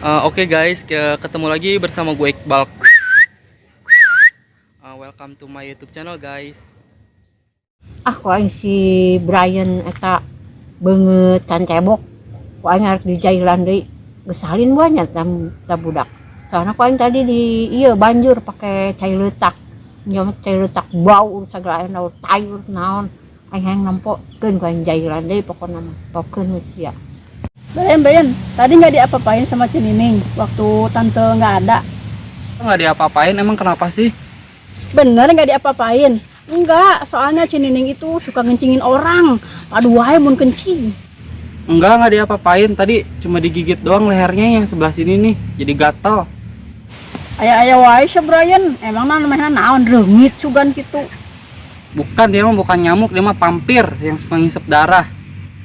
Oke guys, ketemu lagi bersama gue, Iqbal. Welcome to my YouTube channel, guys. Ah, ku aing si Brian eta beungeut can cebok. Ku aing arek dijailan deui. Geus salin banyak ta budak. Soalnya ku aing tadi di ieu banjur pake cai leutak. Nya cai leutak bau sagala aya tai naon. Aing hayang nempo keun ku aing jailan deui pokona mah. Pokeun we sia. Brian, Brian, tadi nggak diapa-apain sama Ce Nining waktu tante nggak ada? Nggak diapa-apain, emang kenapa sih? Bener nggak diapa-apain? Enggak, soalnya Ce Nining itu suka ngencingin orang. Aduh, wae mun kencing. Enggak diapa-apain. Tadi cuma digigit doang lehernya yang sebelah sini nih, jadi gatal. Aya-aya wae sih, Brian, emang namanya naon, reungit sugan gitu? Bukan, dia mah bukan nyamuk, dia mah vampir yang suka ngisep darah.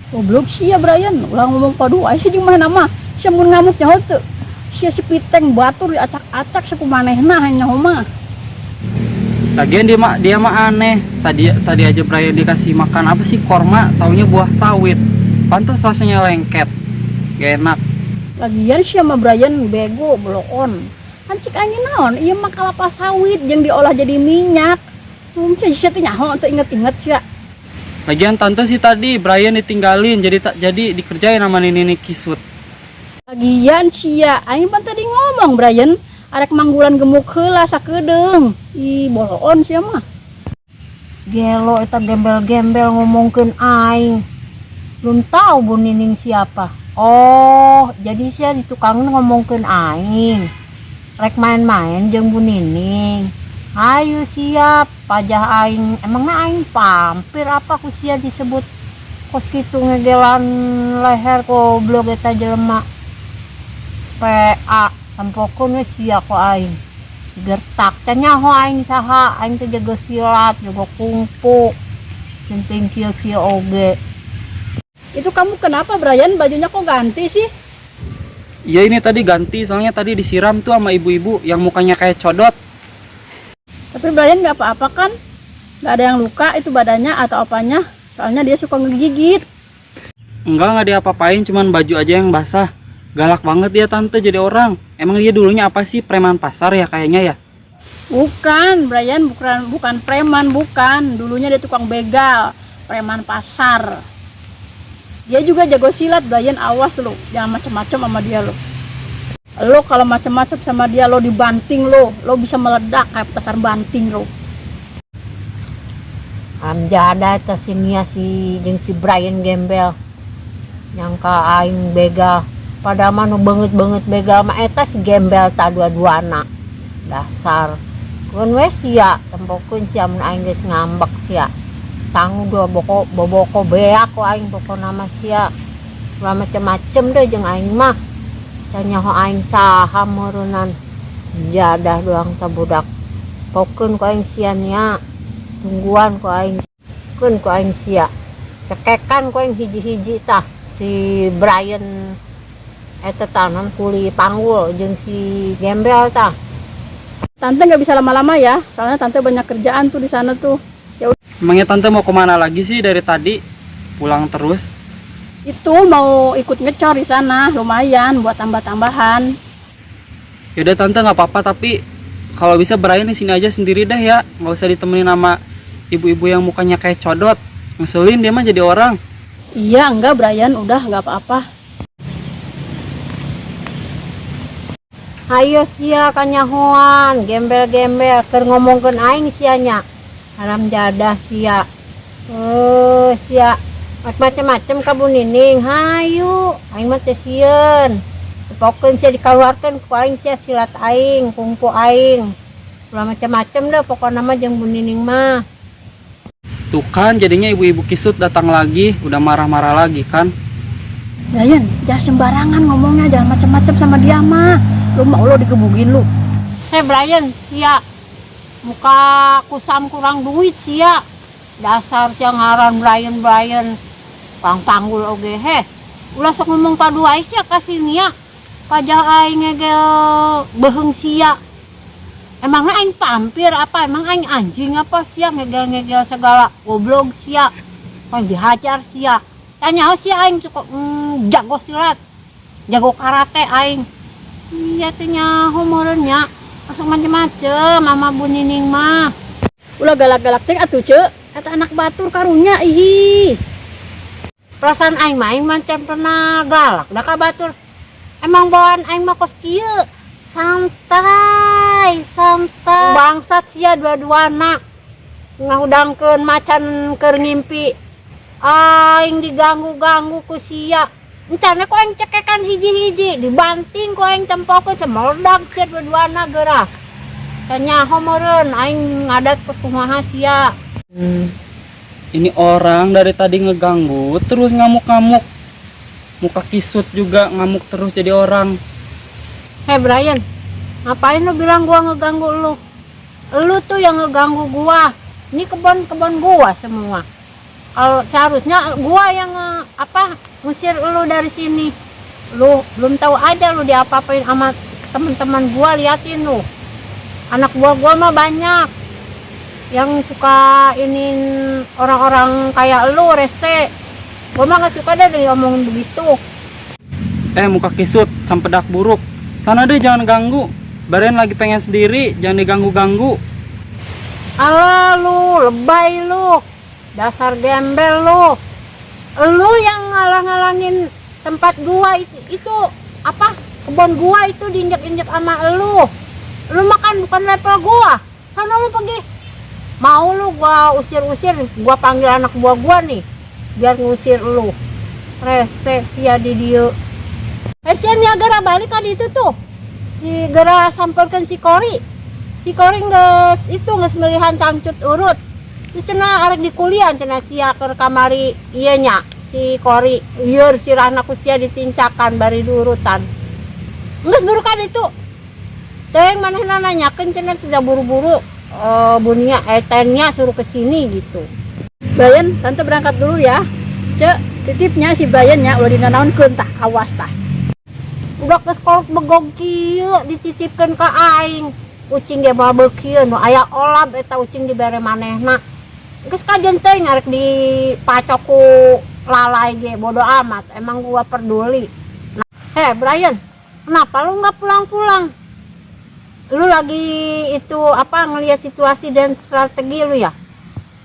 Goblok sih ya, Brian, ulah ngomong padu wae sih jeung manehna mah. Sia mun ngamuk nyaho teu? Sia si piteng batur diacak-acak sakumanehna nyaho mah. Lagian dia mah aneh. Tadi tadi aja Brian dikasih makan apa sih, korma, taunya buah sawit. Pantas rasanya lengket. Gak enak. Lagian sih sama Brian bego bloon. Kan cik angin naon, ieu mah kalapa sawit yang diolah jadi minyak. Sia teh nyaho teu inget-inget sia. Lagian tante sih, tadi Brian ditinggalin, jadi tak jadi dikerjain sama nini kisut. Lagian sia, aing pan tadi ngomong Brian arek manggulan gemuk heula sakedeung. Ih, boloon sia mah. Gelo eta gembel-gembel ngomongkeun aing. Belum tahu Bu Nining siapa. Oh, jadi sia di tukang ngomongkeun aing. Rek main-main jeung Bu Nining. Ayo siap, pajah aing. Emangnya aing vampir apa ku sia disebut kos kitu ngegelan leher? Goblok eta jelema. PA tempokeun we sia ku aing. Gertak teh nyaho aing saha, aing teh jago silat, jago kungfu. Centing kieu-kieu oge. Itu kamu kenapa, Brian, bajunya kok ganti sih? Iya, ini tadi ganti soalnya tadi disiram tuh sama ibu-ibu yang mukanya kayak codot. Tapi Brian nggak apa-apa kan? Nggak ada yang luka itu badannya atau apanya? Soalnya dia suka ngegigit. Enggak diapa-apain, cuman baju aja yang basah. Galak banget dia, tante, jadi orang. Emang dia dulunya apa sih, preman pasar ya kayaknya ya? Bukan, Brian bukan bukan preman, bukan. Dulunya dia tukang begal, preman pasar. Dia juga jago silat, Brian, awas lu. Jangan macam-macam sama dia lo. Lo kalau macam-macam sama dia, lo dibanting lo, lo bisa meledak kayak petasan banting lo. Amjada eta si Nia si jeung si Brian gembel. Nyangka aing begal. Padahal mah nu beungeut-beungeut begal mah eta si gembel ta dua-duana. Dasar. Keun we sia, tempokeun sia mun aing geus ngambek sia. Sangu dua boko boboko beak ku aing pokona mah sia. Ulah macem-macem deh jeung aing mah. Can nyaho aing saha meureunnan. Jadah doang ta budak. Pokeun ku aing sia nia. Tungguan ku aing, keun ku aing sia. Cekekan ku aing hiji-hiji tah si Brian eta tanan kuli panggul jeung si gembel tah. Tante nggak bisa lama-lama ya, soalnya tante banyak kerjaan tuh di sana tuh. Ya. Emangnya tante mau kemana lagi sih dari tadi? Pulang terus. Itu mau ikut ngecor di sana, lumayan buat tambah-tambahan. Yaudah tante, nggak apa-apa, tapi kalau bisa Brian di sini aja sendiri deh ya, nggak usah ditemenin sama ibu-ibu yang mukanya kayak codot. Ngeselin dia mah jadi orang. Iya, enggak Brian, udah nggak apa-apa. Ayo sia kanyahoan gembel-gembel keur ngomongkeun aing sia nya. Haram jadah sia. Eh, sia macem-macem ka Bu Nining. Hayu, aing mah teu sieun. Pokeun sia, dikaluarkeun ku aing sia silat aing, kungfu aing. Ulah macem-macem deh pokokna mah jeung Bu Nining mah. Tuh kan jadinya ibu-ibu kisut datang lagi, udah marah-marah lagi kan. Brian, jangan sembarangan ngomongnya, jangan macem-macem sama dia mah. Lu mau lo digebugin lu. Hei Brian, sia muka kusam kurang duit sia. Dasar sia ngaran Brian Brian. Pang panggul oge heh. Ulah sok ngomong padu wae sia ka sini ya. Pajah aing ngegel beuheung sia. Emangnya aing vampir apa? Emang aing anjing apa sia ngegel-ngegel segala, goblok sia. Aing dihajar sia. Tanya sia, aing cukup jago silat. Jago karate aing. Iya tuh nyaho meureun nya. Langsung macem-macem sama Bu Nining mah. Ulah galak-galak teh atuh, Ceu. Eta anak batur karunya ih. Perasaan aing mah aing mah can pernah galak da ka batur. Emang bawaan aing mah kos kieu. Santai, santai. Bangsat sia dua-duana. Ngahudangkeun macan keur ngimpi. Aing diganggu-ganggu ku sia. Encana ku aing cekekan hiji-hiji, dibanting ku aing tempokeun cemeledag sia dua-duana geurah. Can nyaho meureun aing ngadat kos kumaha sia. Ini orang dari tadi ngeganggu terus ngamuk-ngamuk. Muka kisut juga ngamuk terus jadi orang. Hei Brian, ngapain lu bilang gua ngeganggu lu? Lu tuh yang ngeganggu gua. Ini kebun-kebun gua semua. Kalau seharusnya gua yang apa ngusir lu dari sini. Lu belum tahu aja lu diapa-apain sama teman-teman gua, liatin lu. Anak buah gua mah banyak yang suka ini orang-orang kayak lu rese. Gua mah gak suka deh diomongin begitu. Eh, muka kisut, cempedak buruk. Sana deh, jangan ganggu. Brian lagi pengen sendiri, jangan diganggu-ganggu. Alah lu, lebay lu. Dasar gembel lu. Lu yang ngalang-ngalangin tempat gua itu apa? Kebun gua itu diinjek-injek sama lu. Lu makan bukan level gua. Sana lu pergi. Mau lu gua usir-usir, gua panggil anak buah gua nih biar ngusir lu. Rese sia di dieu. Eh, sia nih geura balik kan itu tuh. Si geura samperkeun si Kori. Si Kori geus itu geus melihan cangcut urut. Terus cenah arek di kuliah cenah sia keur kamari ieu nya si Kori lieur sirahna ku sia ditincakan bari diurutan. Geus buru kan itu. Teh manehna nanyakeun cenah tidak buru-buru bunia eh tennya suruh ke sini gitu. Brian, tante berangkat dulu ya. Ceu, titipnya si Brian nya ulah dinanaonkeun tah, awas tah. Udah ke sekolah begog kieu dititipkeun ka aing. Ucing ge moal beukieu nu aya olab eta ucing dibere manehna. Geus kajen teuing arek dipacok ku lalay ge bodo amat, emang gua peduli. Nah, heh Brian, kenapa lu nggak pulang-pulang? Lu lagi itu apa ngelihat situasi dan strategi lu ya?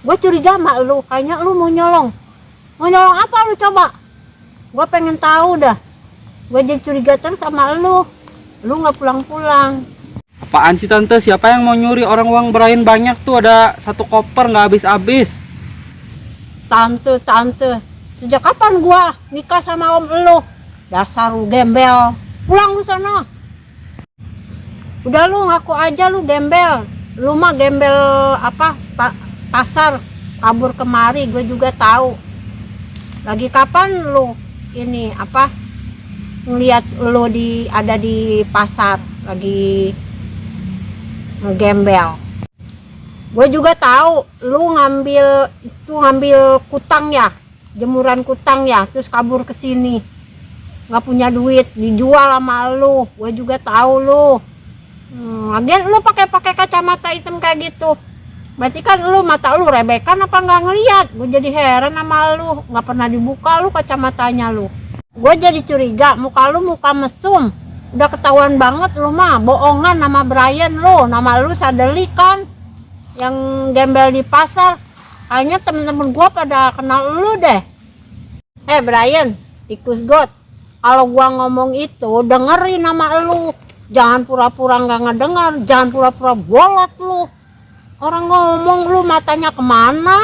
Gue curiga sama lu, kayaknya lu mau nyolong. Mau nyolong apa lu coba? Gue pengen tahu dah. Gue jadi curiga terus sama lu. Lu nggak pulang-pulang. Apaan sih, Tante? Siapa yang mau nyuri? Orang uang Brian banyak tuh, ada satu koper nggak habis-habis. Tante, tante, sejak kapan gua nikah sama om lu? Dasar lu gembel. Pulang lu sana. Udah lu ngaku aja lu gembel. Lu mah gembel apa? Pasar kabur kemari, gue juga tahu. Lagi kapan lu ini apa? Ngeliat lu di ada di pasar lagi ngegembel. Gue juga tahu lu ngambil itu, ngambil kutang ya, jemuran kutang ya, terus kabur ke sini. Nggak punya duit, dijual sama lu. Gue juga tahu lu. Lagian lu pakai-pakai kacamata hitam kayak gitu. Berarti kan lu mata lu rebekan apa nggak ngeliat? Gue jadi heran sama lu, nggak pernah dibuka lu kacamatanya lu. Gue jadi curiga, muka lu muka mesum. Udah ketahuan banget lu mah bohongan sama Brian lu, nama lu Sadeli kan yang gembel di pasar. Kayaknya temen-temen gua pada kenal lu deh. Eh Brian, tikus got. Kalau gua ngomong itu dengerin nama lu. Jangan pura-pura nggak ngedengar, jangan pura-pura bolot lu. Orang ngomong lu matanya kemana?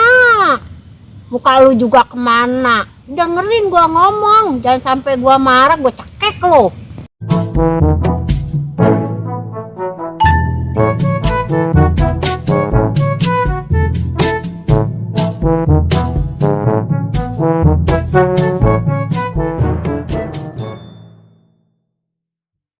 Muka lu juga kemana? Dengerin gua ngomong, jangan sampai gua marah, gua cekek lu.